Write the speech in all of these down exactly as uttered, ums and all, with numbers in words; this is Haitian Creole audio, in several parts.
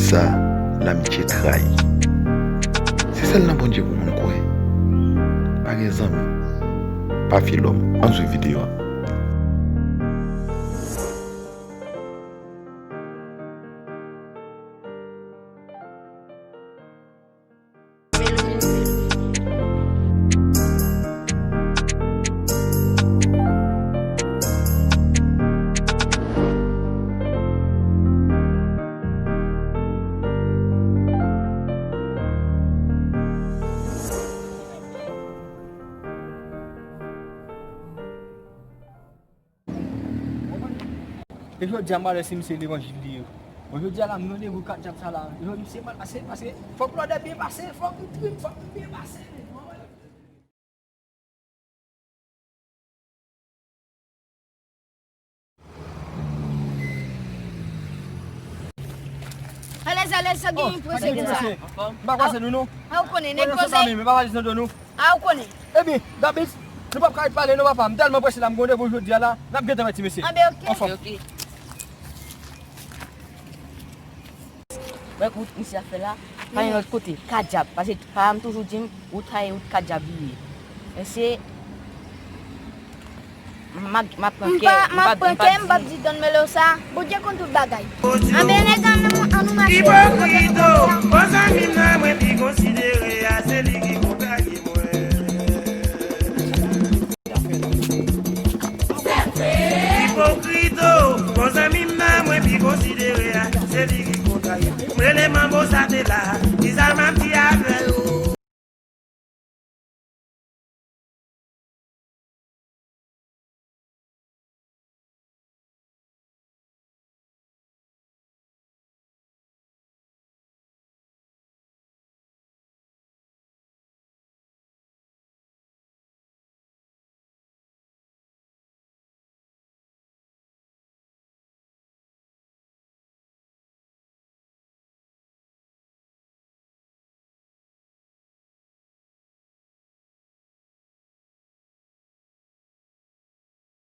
Sa, lamitye trayi. Se sèl nan Bondye pou moun kwè. Pa gen zanmi. Pa fye lòm. Ann swiv videyo a. E jodi a, m pa wè si misye levanjil li ye. Bon, jodi a la, m randevou kat djab sa la. Jodi misye mal pase, paske fòk lòdè byen pase, fòk m trim, fòk m byen pase. Alèz, alèz, sa gen yon pwese konsa. M pa kwase nou, non. A, ou konnen, nèg koze. Koze sa, men, men pa pale nan do nou. A, ou konnen. Ebyen, Dabit, nou p ap ka ret pale, non, papa. M tèlman prese la, m gen randevou jodi a la. N ap gentan wè ti mesye. Anben, oke. Anfòm. Oke. Mwen, wout misye ap fè la, pa gen lòt kote, Kadyab. Paske papa m toujou di m, wout sa a e wout Kadyab li ye. Men se, m ap, m ap pran kè, m pa, m pa di. M p ap pran kè, m p ap di Don Melo sa. Bondye konn tout bagay. Anben, lèzanmi, ann nou mache. Ipokrito, bon zanmi m nan mwen pi konsidere a, se li ki kontrarye mwen. Ipokrito, bon zanmi m nan mwen pi konsidere a, se li ki kontrarye. M rele manbo sa te la, ki sa m ap di avè yo.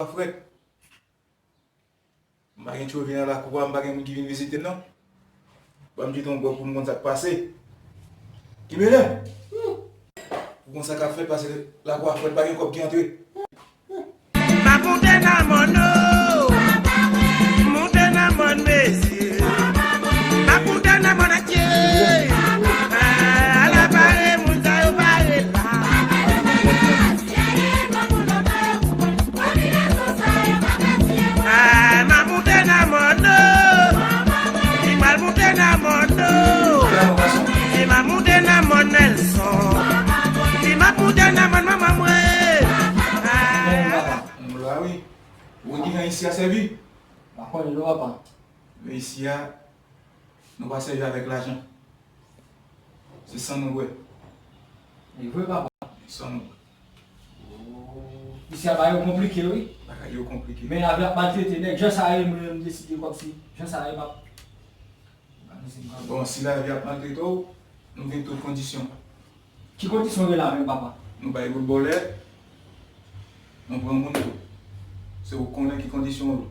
Frèt. M pa gen tchove nan lakou a, m pa gen moun ki vin vizite m non. Ban m kite yon bò pou m konn sa k pase. Ki mele m? Pou konn sa k ap fèt, pase lakou a frèt, pa gen kòb ki antre. M ap moute nan mòn, o. Moute nan mòn, mesye. M ap moute nan mòn antye. Ala pare, moun sa yo pare la. Ah, m ap moute nan mòn, o. Li pral moute nan mòn, o. Li m ap moute nan mòn Nèlson. Li m ap moute nan mòn manman mwen. Ah. Bon, papa, nou la, wi. Ou di jan isi a sèvi? M pa konnen non, papa. Men isi a, nou pa sèvi avèk lajan. Se san nou dwe. E vre, papa? San nou dwe. Oh. Isi a bagay yo konplike, wi. Bagay yo konplike. Men lavi ap maltrete nèg. Jan sa ye, mwen menm m deside kòmsi jan sa ye, m ap, m ap deside m ap. Bon, si lavi ap maltrete w, nou gen tout kondisyon. Ki kondisyon gen la menm, papa? Nou bay bout bòlè, nou pran moun tou. Se ou k konnen ki kondisyon w ye.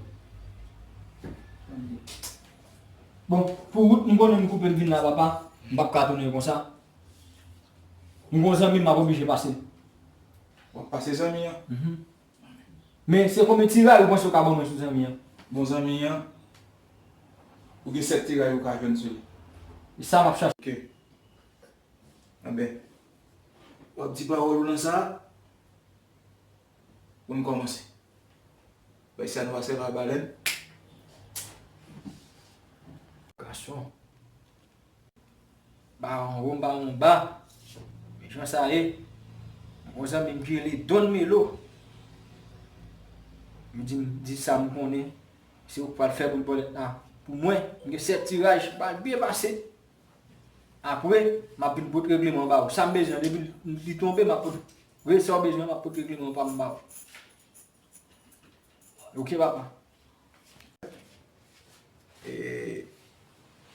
Bon, pou wout, m konnen m koupe l vin la, papa. M p ap ka tounen konsa. M gon zanmi m, m ap oblije pase. W ap pase zanmi an? Mhm. Men se konbyen ti ray ou panse w ka ban mwen sou zanmi an? Bon, zanmi an, ou gen sèt ti ray ou ka jwenn sou li. E sa m ap chache. Ok. Anben, w ap di pawòl ou nan sa a pou n kòmanse. Bay sa nou pa sèvi a balèn. Gason. Ba anwo, ba anba. Men jan sa ye. Yon zanmi m ki rele Don Melo. M di, m di sa m konnen. Se ou k pral fè boul bòlèt la. Pou mwen, m gen sèt tiraj, bal byen pase. Apre, m ap vin pot regleman ba ou. Sa m bezwen, depi li tonbe, m ap pot, rele sa w bezwen, m ap pot regleman pa m ba ou. Ok, papa. E,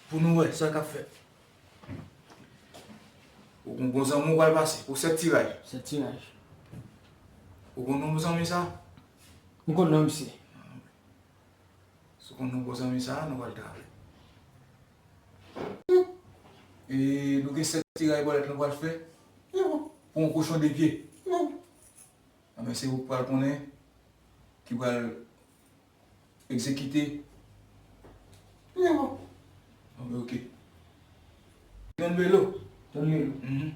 pou nou wè sa k ap fèt. Ou konn gon zanmi w pral pase pou sèt tiraj. Sèt tiraj. Ou konn non zanmi sa? M konn non misye. Si w konn non zanmi sa, nou pral travay. E nou gen sèt tiray bòlèt nou pral fè pou yon kochon de pye. Anben, se ou k pral konnen, ki pral egzekite. Anben, oke. Don Velo. Don Velo. Mhm.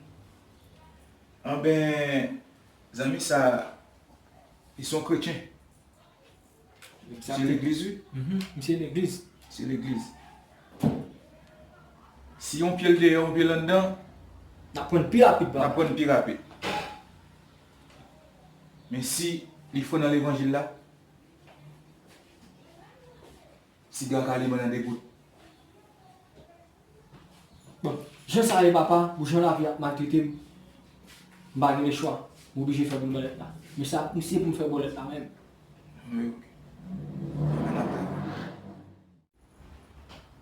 Anben, zanmi sa, li se yon kretyen. Se legliz, wi. Mhm. Misye legliz. Se legliz. Si yon pye l deyò, yon pye l anndan, n ap pran l pi rapid, papa. N ap pran l pi rapid. Men si li fò nan levanjil la, siga ka limen nan de gout. Bon, jan sa ye, papa, pou jan lavi ap maltrete m, m pa gen lechwa. M oblije fè pou m bòlèt la. Men sa, m se pou m fè bòlèt la menm. Wi, oke.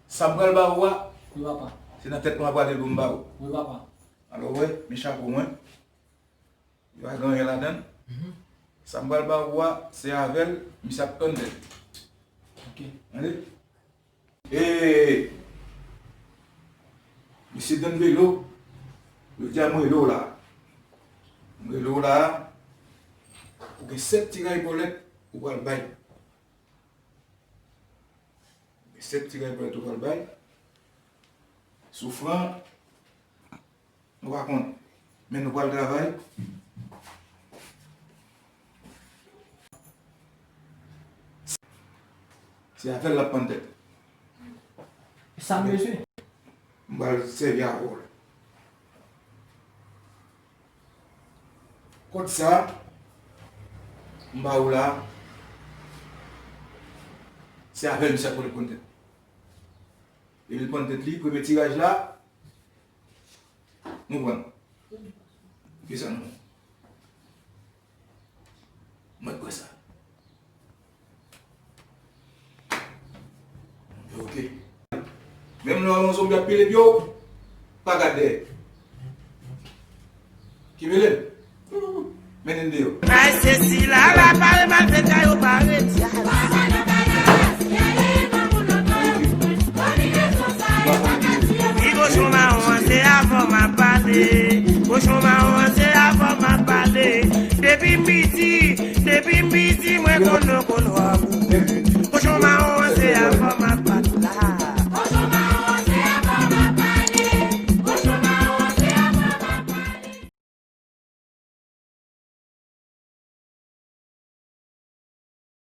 Sa m pral ba ou a, wi, papa, se nan tèt mwen m ap rale l pou m ba ou. Wi, papa. Alò, w wè, men chapo mwen. Li pa gen anyen ladan l. Mhm. Sa m pral ba ou a, se avè l, misye ap tann tèt. Oke. Tande? E, mesye Don Velo, jodi a mwen rele w la. Mwen rele w la, ou gen sèt tiray bòlèt ou pral bay. Sèt tiray bòlèt ou pral bay. Sou fran, nou pa konn. Men nou pral travay. Se avè l l ap pann tèt. Sa m bezwen. M pral sèvi avè w. Kòd sa, m ba ou la, se avè l misye ap pran tèt. Epi l pran tèt li, premye tiraj la, nou pran. Ki sa nou? Mwen kwè sa. Ok. Menm lè w wè yon zonbi ap pile pye w, pa gad dèyè. Ki mele m? Mennen m deyò. Ay, se sila la pa remal